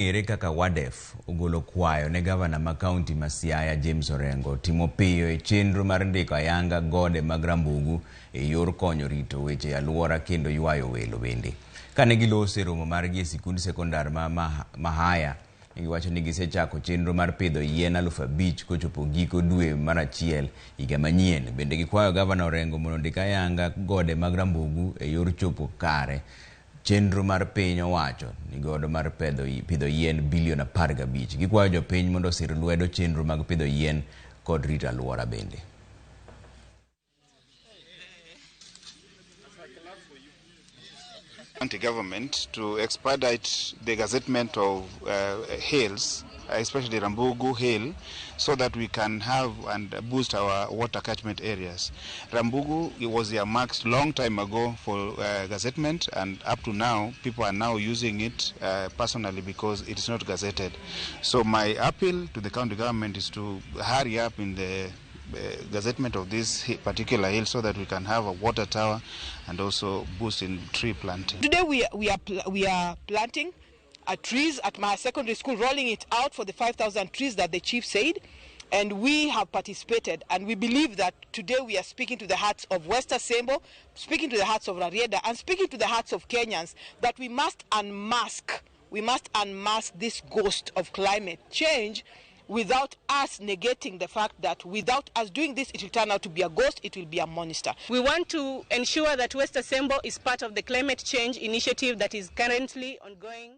Ong'ere kaka WADF ogolo kwayo ne gavana ma kaunti ma Siaya James Orengo timo piyo e chenro mar ndiko ayanga gode mag Rambugu e yor konyo rito weche alwora kendo ywayo welo bende. Kane giloso e romo margi e sikund sekondar ma Mahaya, ne giwacho ni gisechako chenro mar pidho yien 5,000 kochopo giko dwe mar achiel higa manyien. Bende gikwayo gavana Orengo mondo ondik ayanga gode mag Rambugu e yor chopo kare chenro mar piny owacho ni godo mar pidho yien bilion 15. Gikwayo jopiny mondo osir lwedo chenro mag pidho yien kod rito alwora bende. County government to expedite the gazettement of hills, especially Rambugu Hill, so that we can have and boost our water catchment areas. Rambugu, it was earmarked long time ago for gazettement, and up to now, people are now using it personally because it is not gazetted. So my appeal to the county government is to hurry up in the gazettement of this particular hill so that we can have a water tower and also boost in tree planting. Today we are planting trees at my secondary school, rolling it out for the 5,000 trees that the chief said, and we have participated, and we believe that today we are speaking to the hearts of West Asembo, speaking to the hearts of Rarieda, and speaking to the hearts of Kenyans that we must unmask, we must unmask this ghost of climate change without us negating the fact that without us doing this, it will turn out to be a ghost, it will be a monster. We want to ensure that West Asembo is part of the climate change initiative that is currently ongoing.